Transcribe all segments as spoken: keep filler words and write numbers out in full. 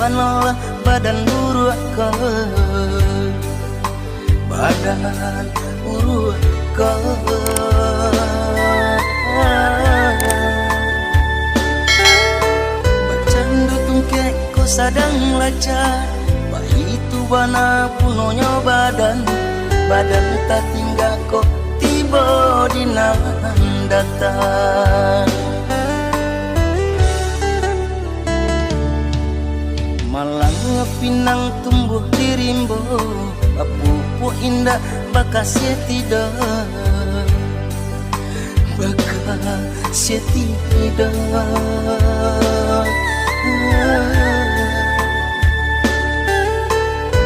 Panolah badan buruak ko, badan buruak ko. Bacando tungkek ko sadang laca, baitu bana punonyo badan, badan tatingga ko tibo di nan datang. Malang pinang tumbuah di rimbo, bapupuk indak bakasia tidak, bakasia tidak.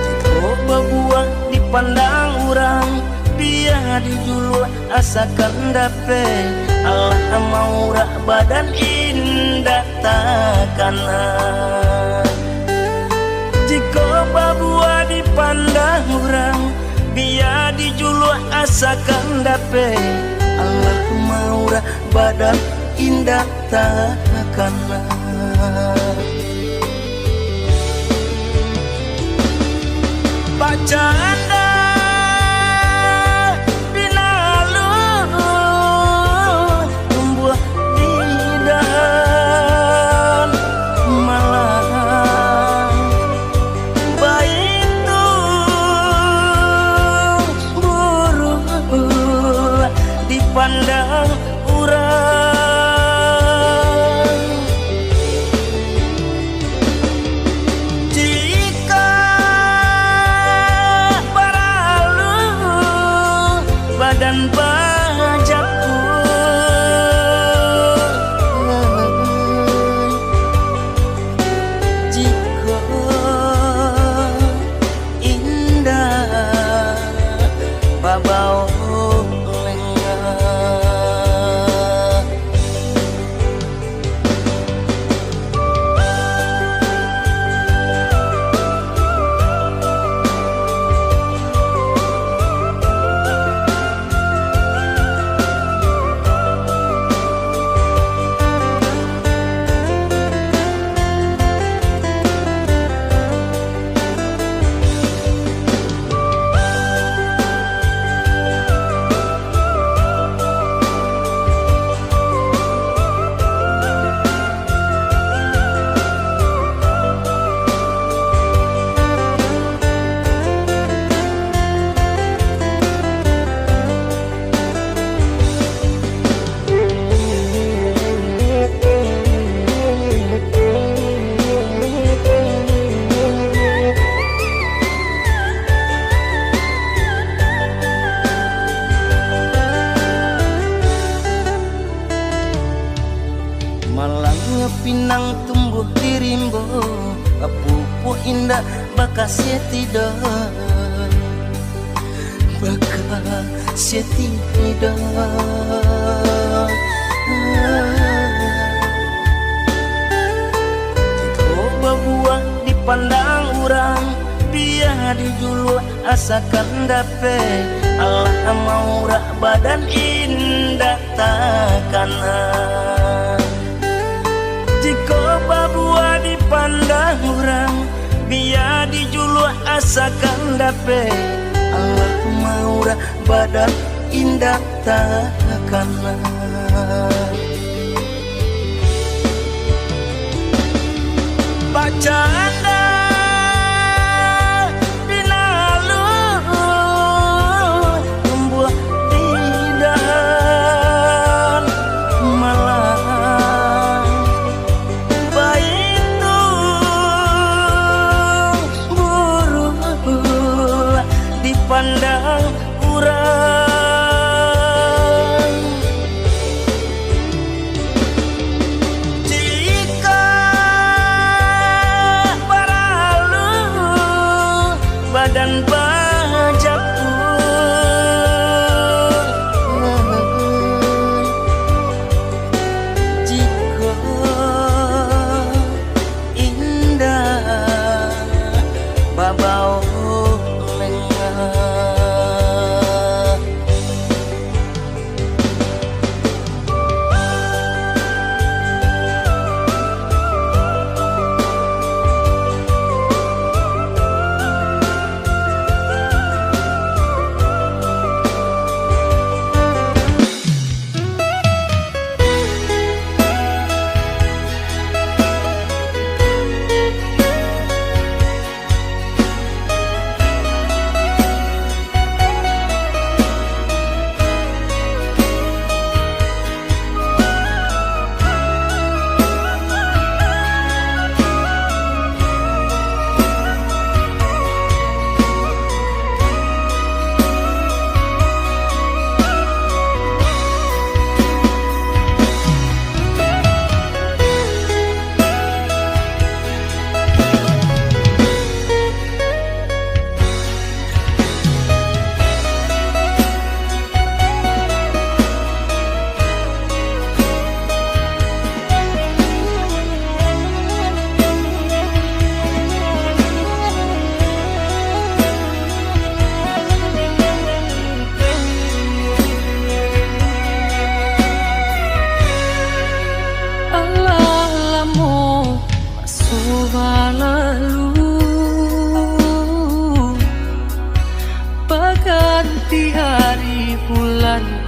Jikok babuah dipandang urang, bia dijuluak asakan dapek, alah maurak badan indak takana. Jikok babuah dipandang urang, bia dijuluak asakan dapek, alah maurak badan indak takana. Bacando di nan alun tumbuah di dahan malang, baitu buruak dipandang urang. Jikok paralu badan bajapuik, jikok indak babaok lengah. Malang pinang tumbuah di rimbo, bapupuk indak bakasia tidak, bakasia tidak. Jikok babuah dipandang urang, bia dijuluak asakan dapek, alah maurak badan indak takana. Jikok babuah dipandang urang, bia dijuluak asakan dapek, alah maurak badan indak takana. Bacando di nan alun tumbuah di dahan malang, baitu buruak dipandang urang. Jikok paralu badan bajapuik, jikok indak babaok lengah.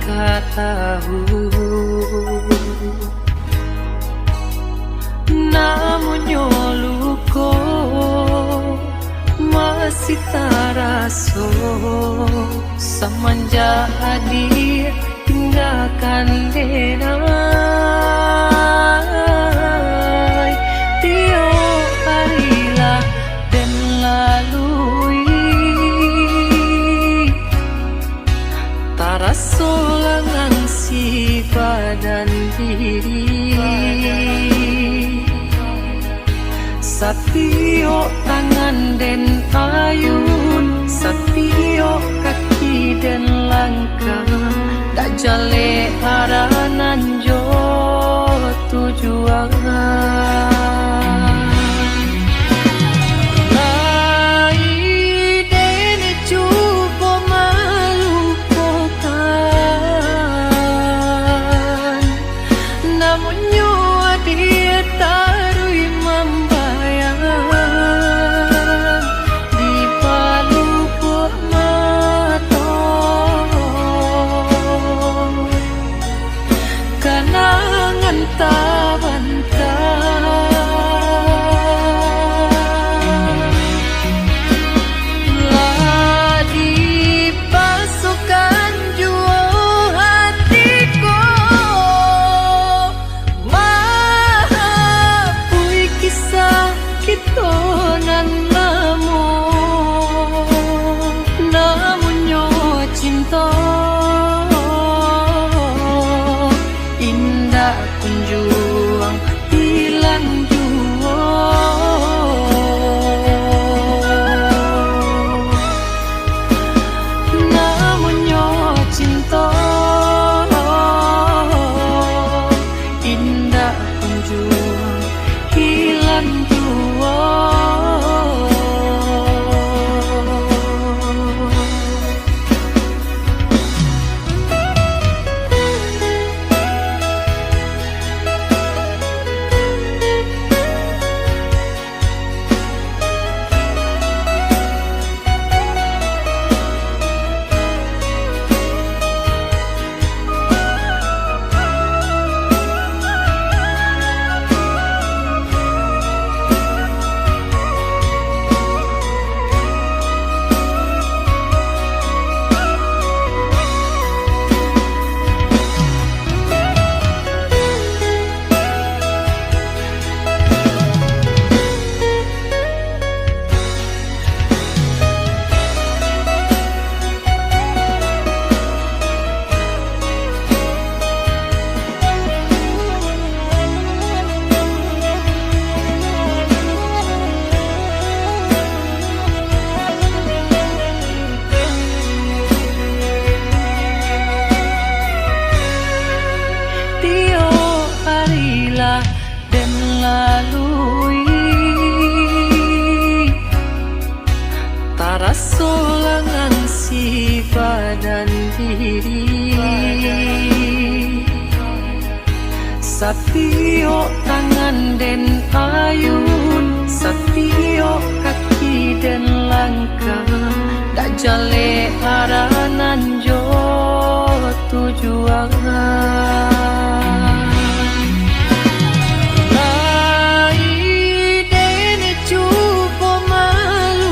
ka tahu. Namunnyo luko masih taraso samanjak adik tinggakan den ai. Tiok ari lah den lalui, taraso lah ngangsi badan diri. Satiok tangan den ayun, satiok kaki den langkah, dak jaleh arah nan jo tujuan. Lai den cubo malupokan, namunnyo adik taruih mambayang di palupok mato. Kanangan tabanta lah dipasokan juo hati ko. Mahapuih kisah kito nan lamo, namunnyo cinto indak kunjuang ilang juo. Namunnyo cinto indak kunjuang ilang juo. Tiok ari lah den lalui, taraso lah ngangsi badan diri. Satiok tangan den ayun, satiok kaki den langkah, dak jaleh arah nan jo tujuan. Lai den cubo malupokan,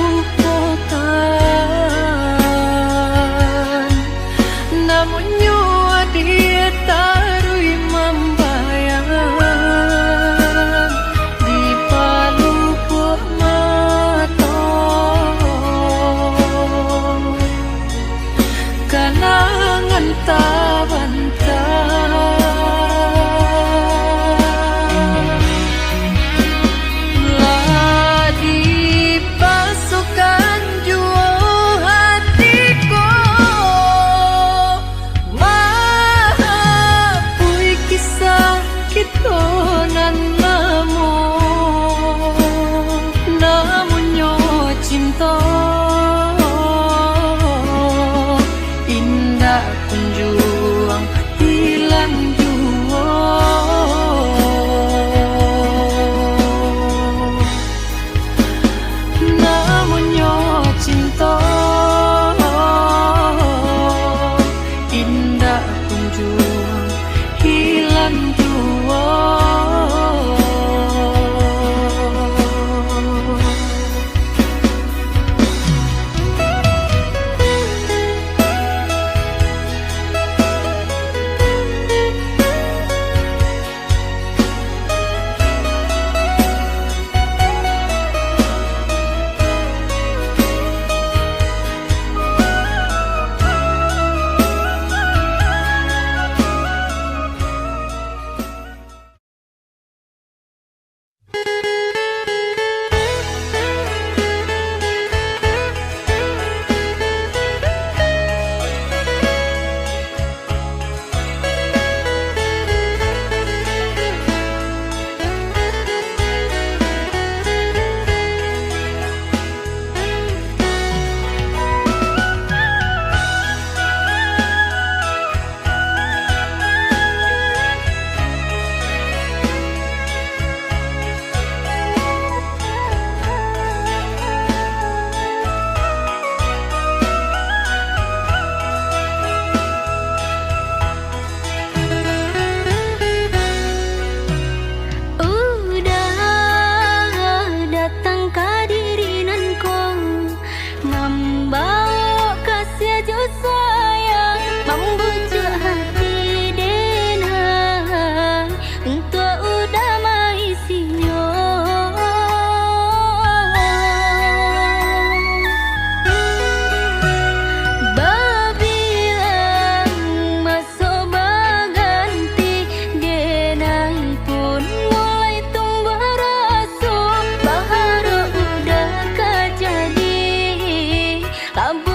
namunnyo adik taruih mambayang di palupok mato. Abu